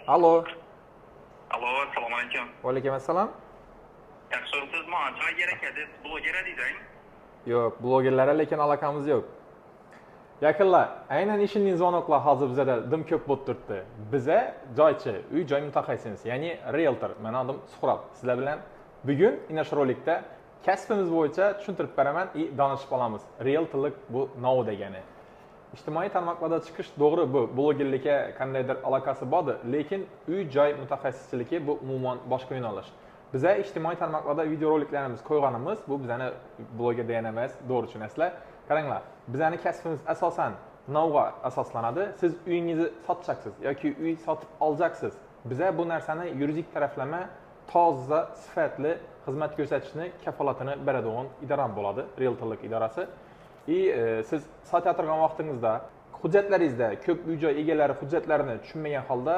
Alo. Alo, assalomu alaykum. Va alaykum assalom. Yaxshimisizmi? Joy kerak edi. Bloger edingiz? Yo'q, blogerlarga lekin aloqamiz yo'q. Yaqinlar, aynan ishinning звонок lar hozir bizada dim ko'p bo'lib turibdi. Biza joychi, uy joy mutaxassisimiz, ya'ni rieltor. Mani adim Suhrob. Sizlar bilan bugun ina shu rolikda kasbimiz bo'yicha tushuntirib beraman и donishib olamiz. Rieltorlik bu nima degani? Ijtimoiy tarmoqlarda chiqish to'g'ri, bu blogerlikka qandaydir aloqasi bordir, lekin uy joy mutaxassischiligi bu umuman boshqa yo'nalish. Biza ijtimoiy tarmoqlarda videoroliklarimiz qo'yganimiz bu bizani bloger degani emas, to'g'ri tushunasizlar. Qaranglar, bizani kasbimiz asosan novga asoslanadi. Siz uyingizni sotacaksiz yoki uy sotib oljaksiz. Biza bu narsani yuridik taraflama toza, sifatli xizmat ko'rsatishni kafolatini beradigan idora bo'ladi, rieltorlik idorasi. И siz sotayotgan vaqtingizda hujjatlaringizda ko'p uy joy egalari hujjatlarini tushunmagan holda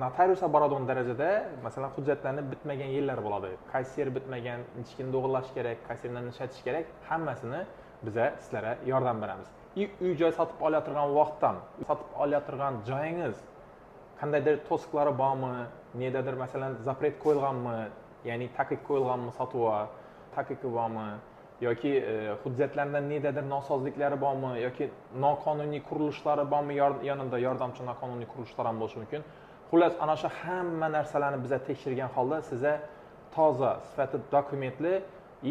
notariusga boradigan darajada, masalan, hujjatlarni bitmagan yerlari bo'ladi. Qaysi yeri bitmagan, nechikini to'g'irlash kerak, qaysi yerini ishlatish kerak, hammasini biza sizlarga yordam beramiz. И uy joy sotib olayotgan vaqtdan sotib olayotgan joyingiz qandaydir to'siqlari bormi, nedadir, masalan, запрет qo'yilganmi, ya'ni taqiq qo'yilganmi, sotuvga taqiqi bormi yoki hujjatlarda nedadir nosozliklari bormi yoki noqonuniy qurilishlari bormi, yonida yordamchi noqonuniy qurilishlar ham bo'lishi mumkin. Xullas, ana shu hamma narsalarni biza tekshirgan holda sizga toza, sifatli, dokumentli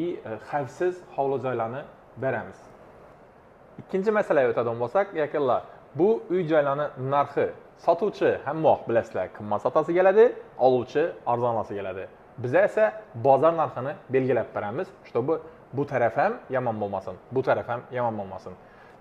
и xavfsiz hovli joylarni beramiz. Ikkinchi masalaga o'tadigan bo'lsak, yaqinlar, bu uy joylarni narxi. Sotuvchi hammoq bilasizlar, qimmat sotasi keladi, oluvchi arzonlasi keladi. Biza esa bozor narxini belgilab beramiz, чтобы bu taraf ham yomon bo'lmasin, bu taraf ham yomon bo'lmasin.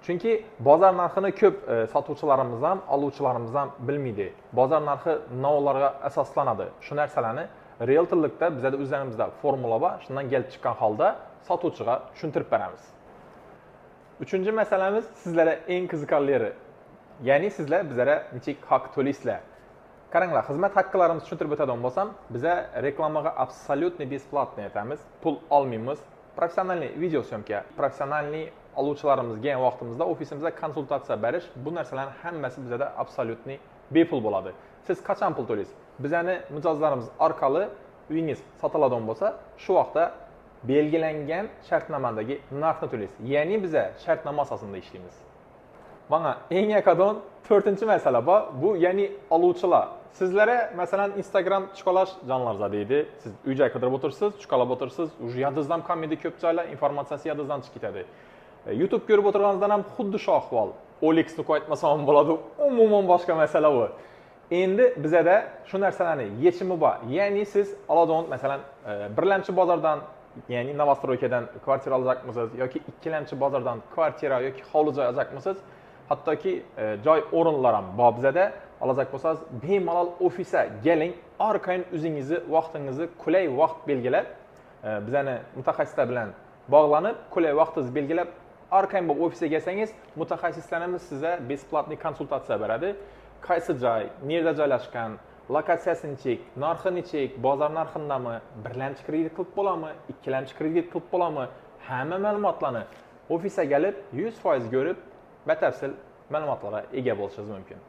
Chunki bozor narxini ko'p sotuvchilarimiz ham, oluvchilarimiz ham bilmaydi. Bozor narxi novlarga asoslanadi. Shu narsalarni rieltorlikda bizada o'zlarimizda formula bor, shundan kelib chiqqan holda sotuvchiga tushuntirib beramiz. Uchinchi masalamiz sizlarga eng qiziqarli yeri. Ya'ni sizlar bizlarga nechik haq to'laysizlar. Qaranglar, xizmat haqqilarimizni tushuntirib o'tadigan bo'lsam, biza reklamaga абсолютно бесплатно aytamiz, pul olmaymiz. Профессиональный видеосъёмка, профессиональный oluvchilarimiz kelgan vaqtimizda ofisimizda konsultatsiya berish, bu narsalarning hammasi bizada абсолютный bepul bo'ladi. Siz qachon pul to'laysiz? Bizani mijozlarimiz orqali uyingiz sotiladigan bo'lsa, shu vaqtda belgilangan shartnomadagi narxni to'laysiz. Ya'ni biza shartnoma asosida ishlaymiz. Mana eng yaqin to'rtinchi masala bor. Bu ya'ni oluvchilar. Sizlarga, masalan, Instagram chikolash jonlarza deydi. Siz uy joy qidirib o'tirsiz, chiqalab o'tirsiz, уже yodingizdan qolmaydi ko'p joylar, informatsiyasi yodingizdan chiqib ketadi. YouTube ko'rib o'tirganingizdan ham xuddi shu ahvol. OLXni qo'yatmasam ham bo'ladi, umuman boshqa masala bu. Endi bizada shu narsalarni yechimi bor. Ya'ni siz oladigan, masalan, birlamchi bozordan, ya'ni новостройка dan kvartira olacakmisiz yoki ikkilamchi bozordan kvartira yoki hovli joy olacakmisiz? Hattoki joy o'rinlar ham bor bizada. Olacak bo'lsangiz, bemalol ofisga keling, arqayin o'zingizni vaqtingizni qulay vaqt belgilab, bizani mutaxassislar bilan bog'lanib, qulay vaqtingizni belgilab, arqayin bo'lib ofisga kelsangiz, mutaxassislarimiz sizga бесплатный konsultatsiya beradi. Qaysi joy, qayerda joylashgan, lokatsiyasi nechik, narxi nechik, bozor narxindami, birlamchi kredit qilib bo'ladimi, ikkilamchi kredit qilib bo'ladimi, hamma ma'lumotlarni ofisga kelib 100% ko'rib, batafsil ma'lumotlarga ega bo'lishingiz mumkin.